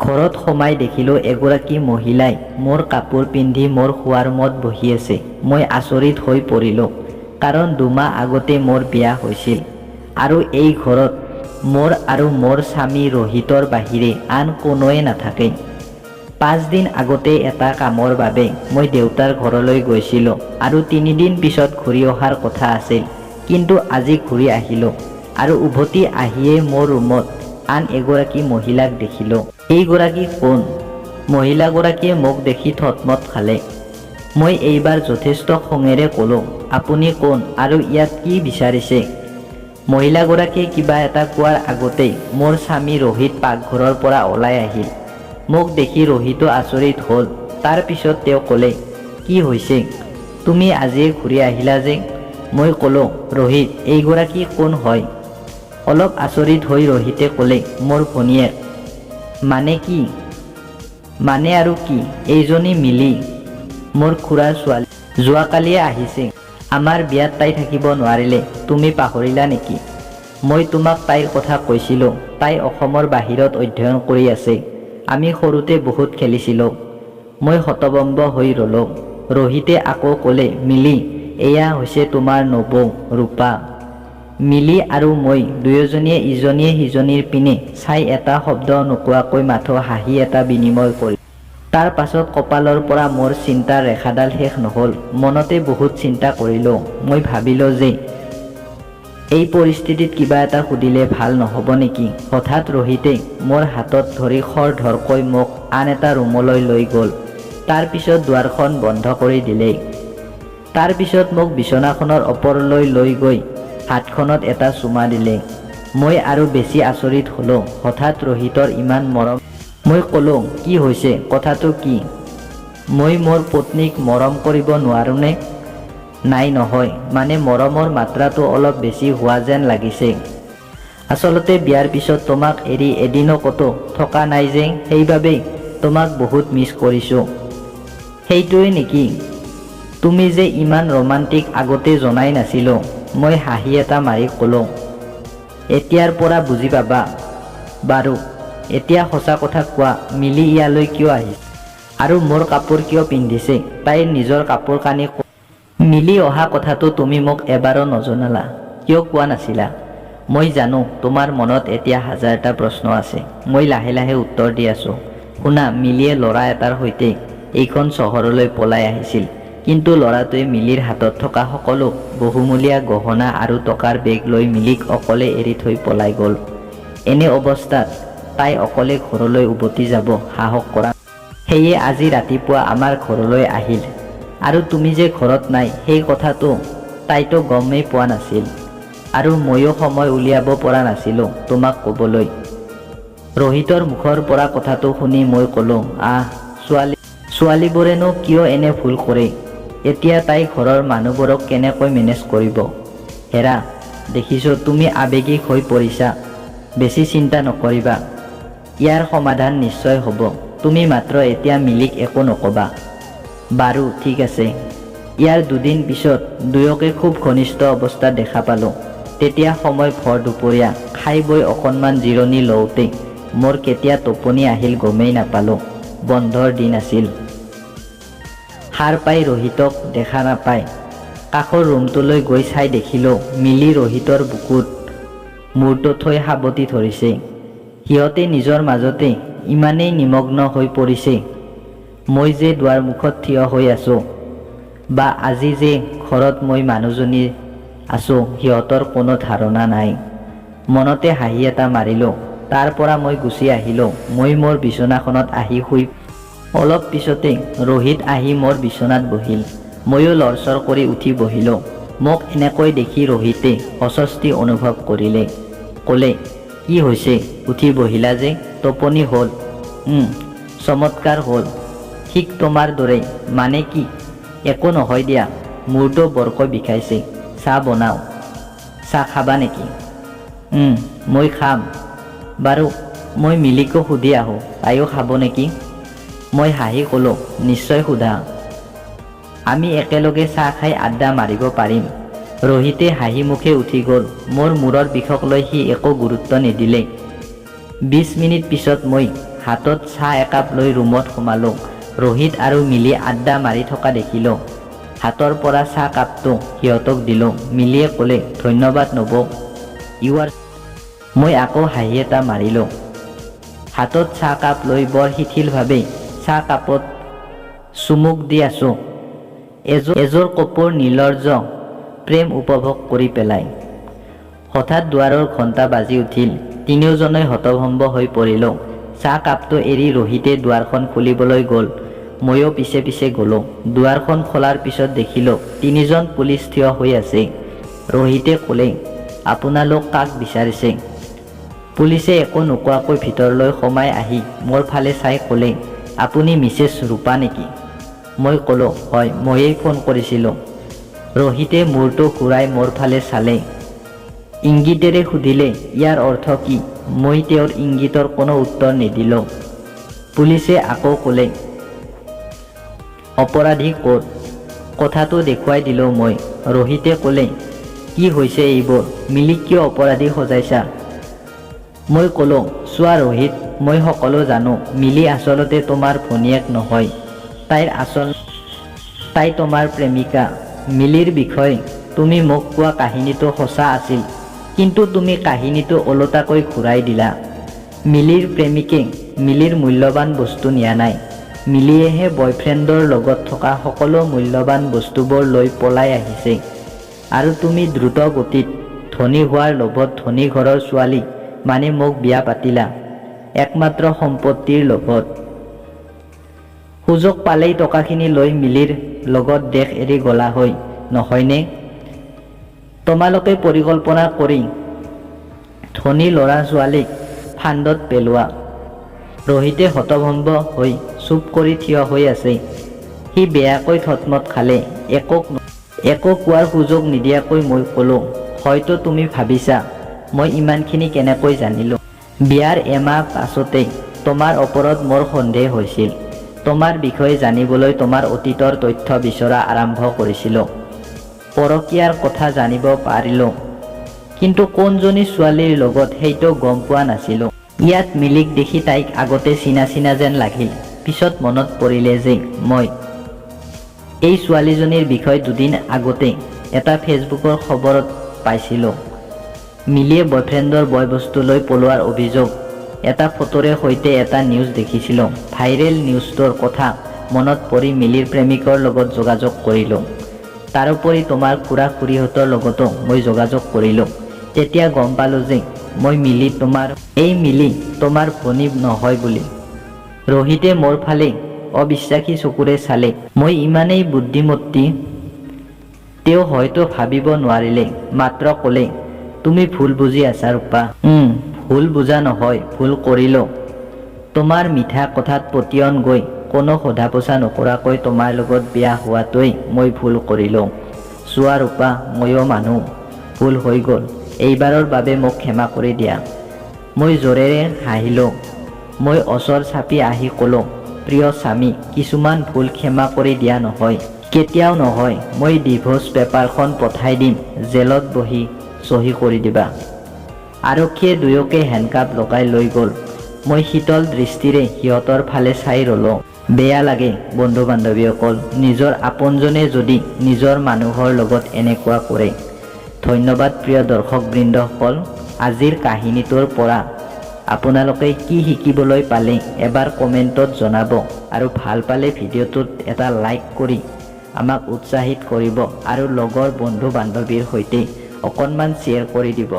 ঘৰত সোমাই দেখিলোঁ এগৰাকী মহিলাই মোৰ কাপোৰ পিন্ধি মোৰ শোৱা ৰুমত বহি আছে। মই আচৰিত হৈ পৰিলোঁ। কাৰণ দুমাহ আগতে মোৰ বিয়া হৈছিল আৰু এই ঘৰত মোৰ আৰু মোৰ স্বামী ৰোহিতৰ বাহিৰে আন কোনোৱে নাথাকে। 5 দিন আগতে এটা কামৰ বাবে মই দেউতাৰ ঘৰলৈ গৈছিলোঁ আৰু 3 দিন পিছত ঘূৰি অহাৰ কথা আছিল। কিন্তু আজি ঘূৰি আহিলোঁ আৰু উভতি আহিয়েই মোৰ ৰুমত আন এগৰাকী মহিলাক দেখিলোঁ। এইগৰাকী কোন? মহিলাগৰাকীয়ে মোক দেখি থতমত খালে। মই এইবাৰ যথেষ্ট খঙেৰে ক'লোঁ, আপুনি কোন আৰু ইয়াত কি বিচাৰিছে? মহিলাগৰাকীয়ে কিবা এটা কোৱাৰ আগতেই মোৰ স্বামী ৰোহিত পাকঘৰৰ পৰা ওলাই আহিল। মোক দেখি ৰোহিতো আচৰিত হ'ল। তাৰ পিছত তেওঁ ক'লে, কি হৈছে? তুমি আজিয়ে ঘূৰি আহিলা যে? মই ক'লোঁ, ৰোহিত, এইগৰাকী কোন হয়? অলপ আচৰিত হৈ ৰোহিতে ক'লে, মোৰ ভনীয়েক। মানে কি? মানে আৰু কি, এইজনী মিলি, মোৰ খুৰাৰ ছোৱালী। যোৱাকালিয়ে আহিছে। আমাৰ বিয়াত তাই থাকিব নোৱাৰিলে, তুমি পাহৰিলা নেকি? মই তোমাক তাইৰ কথা কৈছিলোঁ। তাই অসমৰ বাহিৰত অধ্যয়ন কৰি আছে। আমি সৰুতে বহুত খেলিছিলোঁ। মই হতভম্ব হৈ ৰ'লোঁ। ৰোহিতে আকৌ ক'লে, মিলি, এয়া হৈছে তোমাৰ নবৌ ৰূপা। মিলি আৰু মই দুয়োজনীয়ে ইজনীয়ে সিজনীৰ পিনে চাই এটা শব্দ নোকোৱাকৈ মাথো হাঁহি এটা বিনিময় কৰিলোঁ। তাৰ পাছত কপালৰ পৰা মোৰ চিন্তাৰ ৰেখাডাল শেষ নহ'ল। মনতে বহুত চিন্তা কৰিলোঁ। মই ভাবিলোঁ যে এই পৰিস্থিতিত কিবা এটা সুধিলে ভাল নহ'ব নেকি। হঠাৎ ৰোহিতে মোৰ হাতত ধৰি খৰধৰকৈ মোক আন এটা ৰুমলৈ লৈ গ'ল। তাৰ পিছত দুৱাৰখন বন্ধ কৰি দিলে। তাৰ পিছত মোক বিচনাখনৰ ওপৰলৈ লৈ গৈ হাতখনত এটা চুমা দিলে। মই আৰু বেছি আচৰিত হ'লোঁ। হঠাৎ ৰোহিতৰ ইমান মৰম! মই ক'লোঁ, কি হৈছে? কথাটো কি? মই মোৰ পত্নীক মৰম কৰিব নোৱাৰোঁনে? নাই, নহয়, মানে মৰমৰ মাত্ৰাটো অলপ বেছি হোৱা যেন লাগিছে। আচলতে বিয়াৰ পিছত তোমাক এৰি এদিনো ক'তো থকা নাই যে, সেইবাবেই তোমাক বহুত মিছ কৰিছোঁ। সেইটোৱেই নেকি? তুমি যে ইমান ৰোমান্টিক, আগতে জনাই নাছিলোঁ। মই হাঁহি এটা মাৰি ক'লোঁ, এতিয়াৰ পৰা বুজি পাবা। বাৰু, এতিয়া সঁচা কথা কোৱা, মিলি ইয়ালৈ কিয় আহিছে আৰু মোৰ কাপোৰ কিয় পিন্ধিছে? তাইৰ নিজৰ কাপোৰ কানি? মিলি অহা কথাটো তুমি মোক এবাৰো নজনালা। কিয় কোৱা নাছিলা? মই জানো, তোমাৰ মনত এতিয়া হাজাৰটা প্ৰশ্ন আছে। মই লাহে লাহে উত্তৰ দি আছোঁ। শুনা, মিলিয়ে ল'ৰা এটাৰ সৈতে এইখন চহৰলৈ পলাই আহিছিল। কিন্তু ল'ৰাটোৱে মিলিৰ হাতত থকা সকলো বহুমূলীয়া গহনা আৰু টকাৰ বেগ লৈ মিলিক অকলে এৰি থৈ পলাই গ'ল। এনে অৱস্থাত তাই অকলে ঘৰলৈ উভতি যাব সাহস কৰা, সেয়ে আজি ৰাতিপুৱা আমাৰ ঘৰলৈ আহিল। আৰু তুমি যে ঘৰত নাই, সেই কথাটো তাইতো গমেই পোৱা নাছিল আৰু ময়ো সময় উলিয়াব পৰা নাছিলোঁ তোমাক ক'বলৈ। ৰোহিতৰ মুখৰ পৰা কথাটো শুনি মই ক'লোঁ, আহ, ছোৱালীবোৰেনো কিয় এনে ভুল কৰে? এতিয়া তাই ঘৰৰ মানুহবোৰক কেনেকৈ মেনেজ কৰিব? হেৰা, দেখিছোঁ তুমি আৱেগিক হৈ পৰিছা। বেছি চিন্তা নকৰিবা। ইয়াৰ সমাধান নিশ্চয় হ'ব। তুমি মাত্ৰ এতিয়া মিলিক একো নক'বা। বাৰু, ঠিক আছে। ইয়াৰ দুদিন পিছত দুয়োকে খুব ঘনিষ্ঠ অৱস্থাত দেখা পালোঁ। তেতিয়া সময় ভৰ দুপৰীয়া। খাই বৈ অকণমান জিৰণি লওঁতে মোৰ কেতিয়া টোপনি আহিল গমেই নাপালোঁ। বন্ধৰ দিন আছিল। সাৰ পাই ৰোহিতক দেখা নাপাই কাষৰ ৰুমটোলৈ গৈ চাই দেখিলোঁ, মিলি ৰোহিতৰ বুকুত মূৰটো থৈ সাৱটি ধৰিছে। সিহঁতে নিজৰ মাজতে ইমানেই নিমগ্ন হৈ পৰিছে, মই যে দুৱাৰমুখত থিয় হৈ আছোঁ বা আজি যে ঘৰত মই মানুহজনী আছোঁ, সিহঁতৰ কোনো ধাৰণা নাই। মনতে হাঁহি এটা মাৰিলোঁ। তাৰ পৰা মই গুচি আহিলোঁ। মই মোৰ বিচনাখনত আহি শুই অলপ পিছতে ৰোহিত আহি মোৰ বিচনাত বহিল। ময়ো লৰচৰ কৰি উঠি বহিলোঁ। মোক এনেকৈ দেখি ৰোহিতে অস্বস্তি অনুভৱ কৰিলে। ক'লে, কি হৈছে, উঠি বহিলা যে? টোপনি হ'ল? চমৎকাৰ হ'ল। ঠিক তোমাৰ দৰেই। মানে কি? একো নহয় দিয়া। মূৰটো বৰকৈ বিষাইছে। চাহ বনাওঁ। চাহ খাবা নেকি? মই খাম। বাৰু, মই মিলিকো সুধি আহোঁ, তাইও খাব নেকি। মই হাঁহি ক'লোঁ, নিশ্চয় সোধা। আমি একেলগে চাহ খাই আড্ডা মাৰিব পাৰিম। ৰোহিতে হাঁহি মুখে উঠি গ'ল। মোৰ মূৰৰ বিষক লৈ সি একো গুৰুত্ব নিদিলে। 20 মিনিট পিছত মই হাতত চাহ একাপ লৈ ৰুমত সোমালোঁ। ৰোহিত আৰু মিলি আড্ডা মাৰি থকা দেখিলোঁ। হাতৰ পৰা চাহ কাপটো সিহঁতক দিলোঁ। মিলিয়ে ক'লে, ধন্যবাদ নবৌ, ইউ আৰ। মই আকৌ হাঁহি এটা মাৰিলোঁ। হাতত চাহকাপ লৈ বৰ শিথিলভাৱে চাহকাপত চুমুক দি আছোঁ এযোৰ কপৌৰ নিৰ্লজ্জ প্ৰেম উপভোগ কৰি পেলাই। হঠাৎ দুৱাৰৰ ঘণ্টা বাজি উঠিল। তিনিওজনেই হতভম্ব হৈ পৰিলোঁ। চাহকাপটো এৰি ৰোহিতে দুৱাৰখন খুলিবলৈ গ'ল। ময়ো পিছে পিছে গ'লোঁ। দুৱাৰখন খোলাৰ পিছত দেখিলোঁ তিনিজন পুলিচ থিয় হৈ আছে। ৰোহিতে ক'লে, আপোনালোক কাক বিচাৰিছে? পুলিচে একো নোকোৱাকৈ ভিতৰলৈ সোমাই আহি মোৰ ফালে চাই ক'লে, আপুনি মিছেছ ৰূপা নেকি? মই ক'লোঁ, হয়, ময়েই ফোন কৰিছিলোঁ। ৰোহিতে মূৰটো ঘূৰাই মোৰ ফালে চালে। ইংগিতেৰে সুধিলে, ইয়াৰ অৰ্থ কি? মই তেওঁৰ ইংগিতৰ কোনো উত্তৰ নিদিলোঁ। পুলিচে আকৌ ক'লে, অপৰাধী ক'ত? কথাটো দেখুৱাই দিলোঁ মই। ৰোহিতে ক'লে, কি হৈছে এইবোৰ? মিলিক কিয় অপৰাধী সজাইছা? মই ক'লোঁ, চোৱা ৰোহিত, মই সকলো জানো। মিলি আচলতে তোমাৰ ভনীয়েক নহয়। তাই তোমাৰ প্ৰেমিকা। মিলিৰ বিষয়ে তুমি মোক কোৱা কাহিনীটো সঁচা আছিল, কিন্তু তুমি কাহিনীটো ওলোটাকৈ ঘূৰাই দিলা। মিলিৰ প্ৰেমিকে মিলিৰ মূল্যৱান বস্তু নিয়া নাই। মিলিয়েহে বয়ফ্ৰেণ্ডৰ লগত থকা সকলো মূল্যৱান বস্তুবোৰ লৈ পলাই আহিছে। আৰু তুমি দ্ৰুত গতিত ধনী হোৱাৰ লোভত ধনী ঘৰৰ ছোৱালী মানে মোক বিয়া পাতিলা, একমাত্ৰ সম্পত্তিৰ লোভত। সুযোগ পালেই টকাখিনি লৈ মিলিৰ লগত দেশ এৰি গ'লা হৈ, নহয়নে? তোমালোকে পৰিকল্পনা কৰি ধনী ল'ৰা ছোৱালীক ফান্দত পেলোৱা। ৰোহিতে হতভম্ব হৈ চুপ কৰি থিয় হৈ আছে। সি বেয়াকৈ থতমত খালে। একো কোৱাৰ সুযোগ নিদিয়াকৈ মই ক'লোঁ, হয়তো তুমি ভাবিছা মই ইমানখিনি কেনেকৈ জানিলোঁ। বিয়াৰ এমাহ পাছতেই তোমাৰ ওপৰত মোৰ সন্দেহ হৈছিল। তোমাৰ বিষয়ে জানিবলৈ তোমাৰ অতীতৰ তথ্য বিচৰা আৰম্ভ কৰিছিলোঁ। পৰকীয়াৰ কথা জানিব পাৰিলোঁ, কিন্তু কোনজনী ছোৱালীৰ লগত সেইটো গম পোৱা নাছিলোঁ। ইয়াত মিলিক দেখি তাইক আগতে চিনা চিনা যেন লাগিল। পিছত মনত পৰিলে যে মই এই ছোৱালীজনীৰ বিষয়ে দুদিন আগতে এটা ফেচবুকৰ খবৰত পাইছিলোঁ। মিলিয়ে বয়ফ্ৰেণ্ডৰ বয় বস্তু লৈ পলোৱাৰ অভিযোগ এটা ফটোৰে সৈতে এটা নিউজ দেখিছিলোঁ। ভাইৰেল নিউজটোৰ কথা মনত পৰি মিলিৰ প্ৰেমিকৰ লগত যোগাযোগ কৰিলোঁ। তাৰোপৰি তোমাৰ খুৰা খুৰীহঁতৰ লগতো মই যোগাযোগ কৰিলোঁ। তেতিয়া গম পালোঁ যে মই মিলি তোমাৰ এই মিলি তোমাৰ ভনী নহয় বুলি। ৰোহিতে মোৰ ফালে অবিশ্বাসী চকুৰে চালে। মই ইমানেই বুদ্ধিমতী তেওঁ হয়তো ভাবিব নোৱাৰিলে। মাত্ৰ ক'লে, তুমি ভুল বুজি আছা ৰূপা। ভুল বুজা নহয়, ভুল কৰিলোঁ। তোমাৰ মিঠা কথাত পতিয়ন গৈ কোনো সোধা পোছা নকৰাকৈ তোমাৰ লগত বিয়া হোৱাটোৱেই মই ভুল কৰিলোঁ। চোৱা ৰূপা, ময়ো মানুহ, ভুল হৈ গ'ল। এইবাৰৰ বাবে মোক ক্ষমা কৰি দিয়া। মই জোৰেৰে হাঁহিলোঁ। মই ওচৰ চাপি আহি ক'লোঁ, প্ৰিয় স্বামী, কিছুমান ভুল ক্ষমা কৰি দিয়া নহয়, কেতিয়াও নহয়। মই ডিভোৰ্চ পেপাৰখন পঠাই দিম, জেলত বহি চহী কৰি দিবা। আৰক্ষীয়ে দুয়োকে হেণ্ডকাপ লগাই লৈ গ'ল। মই শীতল দৃষ্টিৰে সিহঁতৰ ফালে চাই ৰ'লোঁ। বেয়া লাগে বন্ধু বান্ধৱীসকল, নিজৰ আপোনজনে যদি নিজৰ মানুহৰ লগত এনেকুৱা কৰে। ধন্যবাদ প্ৰিয় দৰ্শকবৃন্দসকল। আজিৰ কাহিনীটোৰ পৰা আপোনালোকে কি শিকিবলৈ পালে এবাৰ কমেণ্টত জনাব আৰু ভাল পালে ভিডিঅ'টোত এটা লাইক কৰি আমাক উৎসাহিত কৰিব আৰু লগৰ বন্ধু বান্ধৱীৰ সৈতে অকণমান শ্বেয়াৰ কৰি দিব।